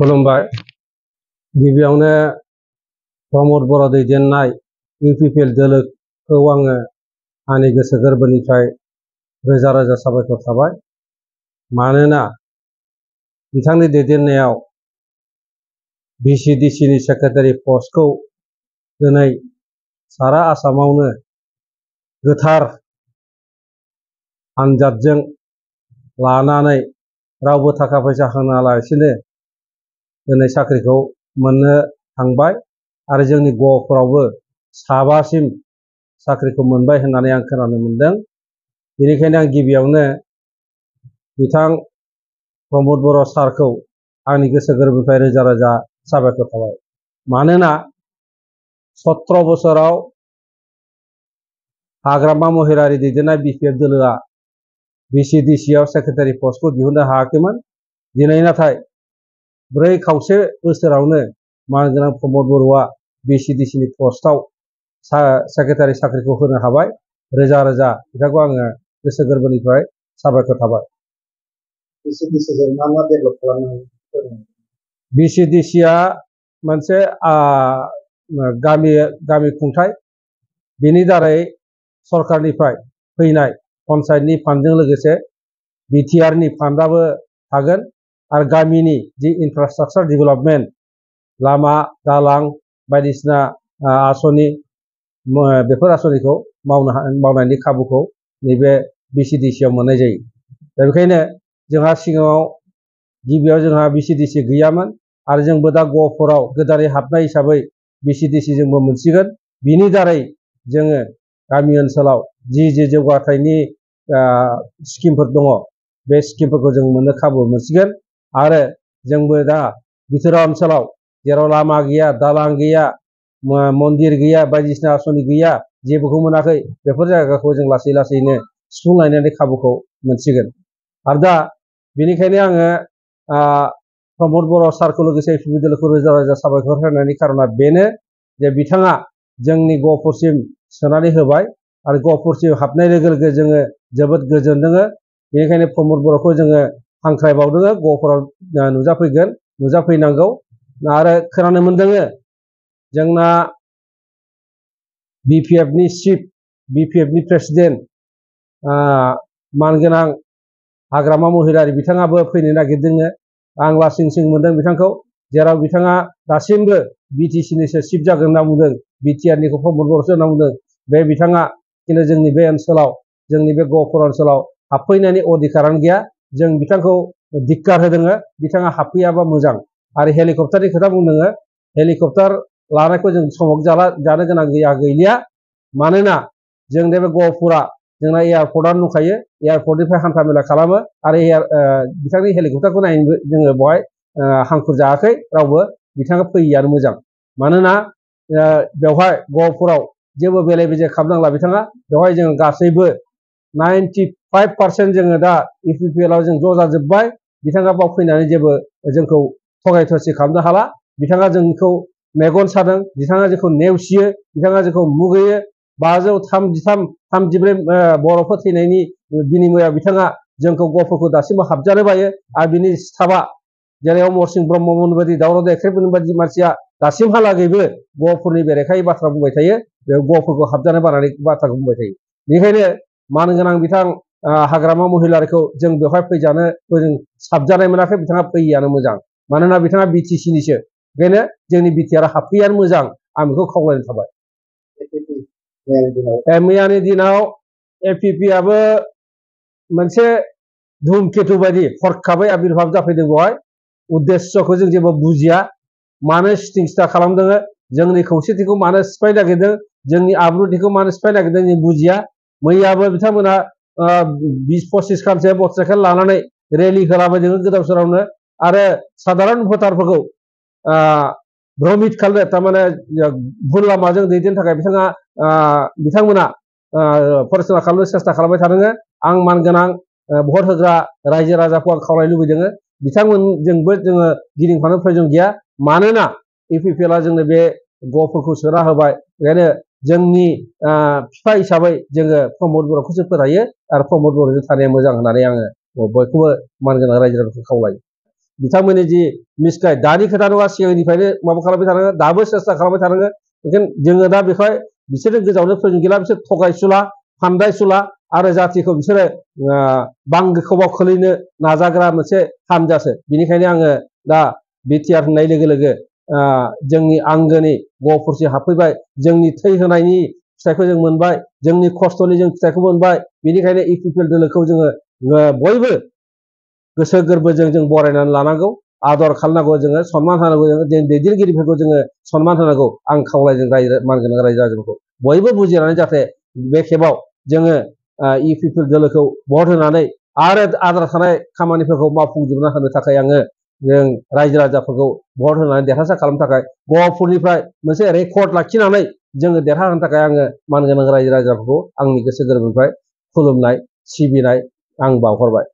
खुलुमबाय। गिबियावनो प्रमद बर' दैदेननाय इउपिपिएल दोलोखौ आङो आंनि गोसो गोरबोनिफ्राय रोजा रोजा साबायखर थाबाय। मानोना बिथांनि दैदेननायाव भिसिडिसिनि सेक्रेटारि पस्टखौ दिनै सारा आसामावनो गोथार आनजादजों लानानै रावबो थाखा फैसा होनालासिनो दिनै साख्रिखौ मोननो थांबाय आरो जोंनि गहपुरावबो साबासिम साख्रिखौ मोनबाय होननानै आं खोनानो मोनदों। बेनिखायनो आं गिबियावनो बिथां प्रमद बर' सारखौ आंनि गोसो गोरबोनिफ्राय रोजा रोजा साबायखर थाबाय। मानोना 17 बोसोराव हाग्रामा महिलारि दैदेननाय बिपिएफ दोलोआ भिसिडिसिआव सेक्रेटारि पस्टखौ दिहुननो हायाखैमोन। दिनै नाथाय 4 खावसे बोसोरावनो मानगोनां प्रमद बर'आ भिसिडिसिनि पस्टआव सेक्रेटारि साख्रिखौ होनो हाबाय। रोजा रोजा बिथांखौ आङो गोसो गोरबोनिफ्राय साबायखर थाबाय। भिसिडिसिजों मा मा डेभेलप खालामनो हायो? भिसिडिसिआ मोनसे गामि खुंथाय, बेनि दारै सरकारनिफ्राय फैनाय पन्सायतनि फान्डजों लोगोसे बिटिआरनि फान्डआबो थागोन आरो गामिनि जि इनफ्रास्ट्राक्चार डेभेलपमेन्ट लामा दालां बायदिसिना आसनि बेफोर आसनिखौ मावनायनि खाबुखौ नैबे भिसिडिसिआव मोननाय जायो। दा बेखायनो जोंहा सिगाङाव गिबियाव जोंहा भिसिडिसि गैयामोन आरो जोंबो दा गहपुराव गोदानै हाबनाय हिसाबै भिसिडिसि जोंबो मोनसिगोन। बिनि दारै जोङो गामि ओनसोलाव जि जौगाथायनि स्किमफोर दङ बे स्किमफोरखौ जों मोननो खाबु मोनसिगोन आरो जोंबो दा बिथोरा ओनसोलाव जेराव लामा गैया, दालां गैया, मन्दिर गैया, बायदिसिना आसनि गैया, जेबोखौ मोनाखै, बेफोर जायगाखौ जों लासै लासैनो सुफुंलायनायनि खाबुखौ मोनसिगोन। आरो दा बेनिखायनो आङो प्रमद बर' सारखौ लोगोसे इउपिपिएल दोलोखौ रोजा रोजा साबायखर होनायनि खारना बेनो जे बिथाङा जोंनि गहपुरसिम सोनानै होबाय आरो गहपुरसिम हाबनाय लोगो लोगो जोङो जोबोद गोजोनदों। बेनिखायनो प्रमद बर'खौ जोङो हांख्रायबावदों गहपुराव नुजाफैनांगौ। आरो खोनानो मोनदों जोंना बिपिएफनि चिफ, बिपिएफनि प्रेसिडेन्ट मानगोनां हाग्रामा महिलारि बिथाङाबो फैनो नागिरदों। आं लासिं मोनदों बिथांखौ, जेराव बिथाङा दासिमबो बिटिसिनिसो चिफ जागोन होनना बुंदों, बिटिआरनिखौ प्रमद बर'सो होनना बुंदों। बे बिथाङा खिन्थु जोंनि बे ओनसोलाव, जोंनि बे गहपुर ओनसोलाव हाबफैनायनि अधिकारानो गैया। जों बिथांखौ धिक्कार होदों, बिथाङा हाबफैयाबा मोजां। आरो हेलिकप्टारनि खोथा बुंदों, हेलिकप्टार लानायखौ जों समक जानो गोनां गैलिया। मानोना जों बे गहपुरा जोंना एयारपर्टआनो दंखायो, एयारपर्टनिफ्राय हान्था मेला खालामो आरो बिथांनि हेलिकप्टारखौ नायनो जोङो बेवहाय हांखुर जायाखै रावबो, बिथाङा फैयैयानो मोजां। मानोना बेवहाय गहपुराव जेबो बेले बेजे खालामनांला बिथाङा, बेवहाय जोङो गासैबो 95% जोङो दा इउपिपिएलआव जों ज' जाजोब्बाय। बिथाङा बाव फैनानै जेबो जोंखौ थगाय थसि खालामनो हाला। बिथाङा जोंखौ मेगन सादों, बिथाङा जोंखौ नेवसियो, बिथाङा जोंखौ मुगैयो। 533-34 बर'फोर थैनायनि बिनिमयाव बिथाङा जोंखौ गहपुरखौ दासिमबो हाबजानो बायो आरो बिनि स्टाफआ जेरै अमर सिंह ब्रह्ममोन बायदि, दावराव देख्रेबमोन बायदि मानसिया दासिमहालागैबो गहपुरनि बेरेखायै बाथ्रा बुंबाय थायो, बे गहपुरखौ हाबजानो बानानै बाथ्राखौ बुंबाय थायो। बेनिखायनो मानगोनां बिथां हाग्रामा महिलारिखौ जों बेवहाय फैजानो जों साबजानाय मोनाखै, बिथाङा फैयैयानो मोजां। मानोना बिथाङा बिटिसिनिसो, बेखायनो जोंनि बिटिआर हाबफैयानो मोजां, आं बेखौ खावलायनो थाबाय। मैयानि दिनाव एपिपिआबो मोनसे धुमकेतु बायदि हरखाबै आबिर्भाब जाफैदों। बेवहाय उद्देस्यखौ जों जेबो बुजिया, मानो सिटिं सिटा खालामदों, जोंनि खौसेथिखौ मानो सिफायनो नागिरदों, जोंनि आब्रुथिखौ मानो सिफायनो नागिरदों जों बुजिया। मैयाबो बिथांमोना 20-25 खानसो मटरसाइकेल लानानै रेलि होलाबायदों गोदाव सोरावनो आरो साधारन भटारफोरखौ भ्रमित खालामनो, थारमाने भुल लामाजों दैदेननो थाखाय बिथांमोना फरिचालना खालामनो सेस्था खालामबाय थादों। आं मानगोनां भट होग्रा रायजो राजाखौ आं खावलायनो लुबैदों, बिथांमोनजोंबो जोङो गिदिंफानो प्रयजन गैया। मानोना इउपिपिएलआ जोंनो बे गहपुरखौ सोना होबाय, बेखायनो जोंनि बिफा हिसाबै जोङो प्रमद बर'खौसो फोथायो आरो प्रमद बर'जों थानाया मोजां होननानै आङो बयखौबो मानगोनां रायजो राजाखौ खावलायो। बिथांमोननि जि मिसगाइड दानि खोथा नङा सिगांनिफ्रायनो माबा खालामबाय थानांगोन दाबो सेस्था खालामबाय थानांगोन बेखायनो जोङो दा बेवहाय बिसोरो गोजावनो फोजों गैला बिसोर थगायसुला फानदायसुला आरो जातिखौ बिसोरो बांग्रिखबाव खोलैनो नाजाग्रा मोनसे हानजासो बेनिखायनो आङो दा बिटिआर होननाय लोगो लोगो जोंनि आंगोनि गहपुरसिम हाबफैबाय जोंनि थै होनायनि फिथाइखौ जों मोनबाय जोंनि खस्थ'नि जों फिथाइखौ मोनबाय बेनिखायनो इउपिपिएल दोलोखौ जोङो बयबो गोसो गोरबोजों जों बरायनानै लानांगौ आदर खालामनांगौ जोङो सनमान होनांगौ जों दैदेनगिरिफोरखौ जोङो सनमान होनांगौ आं खावलायदों मानगोनां रायजो राजाफोरखौ बयबो बुजिनानै जाहाथे बे खेबाव जोङो इउपिपिएल दोलोखौ भट होनानै आरो आद्रा थानाय खामानिफोरखौ मावफुंजोबना होनो थाखाय आङो जों रायजो राजाफोरखौ भट होनानै देरहासार खालामनो थाखाय गहपुरनिफ्राय मोनसे रेकर्ड लाखिनानै जोङो देरहाहोनो थाखाय आङो मानगोनां रायजो राजाफोरखौ आंनि गोसो गोरबोनिफ्राय खुलुमनाय सिबिनाय आं बावहरबाय